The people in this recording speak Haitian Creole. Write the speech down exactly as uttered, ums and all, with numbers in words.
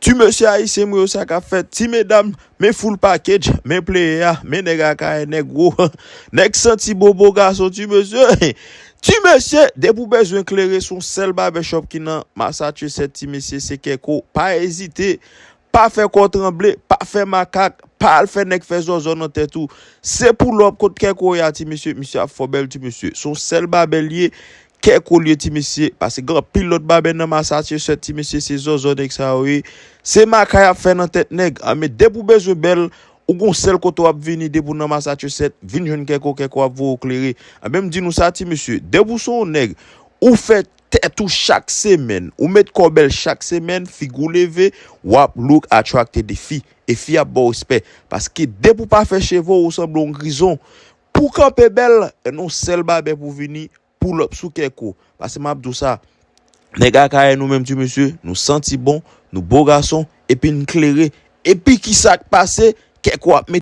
Ti mesye ayisyen mwen yo, sa k ap fèt? Ti medam, men full package, men player a, men nèg Akayè, nèg wo, nèg santi bon, bon gason, ti mesye. Ti mesye, depi w bezwen klere, se yon sèl barbershop ki nan Massachusetts, ti mesye, se Kèko. Pa ezite, pa fè kò w tranble, pa fè makak, pa al fè nèg fè zòzò nan tèt ou. Se pull up kot Kèko ye a, ti mesye, misye ap fò bèl, ti mesye. Se yon sèl babè l ye, Kèko l ye, ti mesye, paske gen anpil lòt babè nan Massachusetts, ti mesye, se zòzò nèg sa yo ye. Se makak y ap fè nan tèt nèg. A, men depi w bezwen bèl, ou gon sèl kote w ap vini, depi w nan Massachusetts, vin jwenn Kèko, Kèko ap voye w klere. A, men m di nou sa, ti mesye, depi w se yon nèg, ou fè tèt ou chak semèn, ou met kò w bèl chak semèn, figi w leve, w ap look attractive de fi. E fi ap ba w respè. Paske depi w pa fè cheve w, ou sanble yon grizon. Pou w kanpe bèl, nan yon sèl babè pou w vini, pull up sou Kèko. Paske m ap di w sa, nèg Akayè nou menm, ti mesye, nou santi bon, nou bo gason, epi n klere. Epi kisa k pase? Kèko ap mete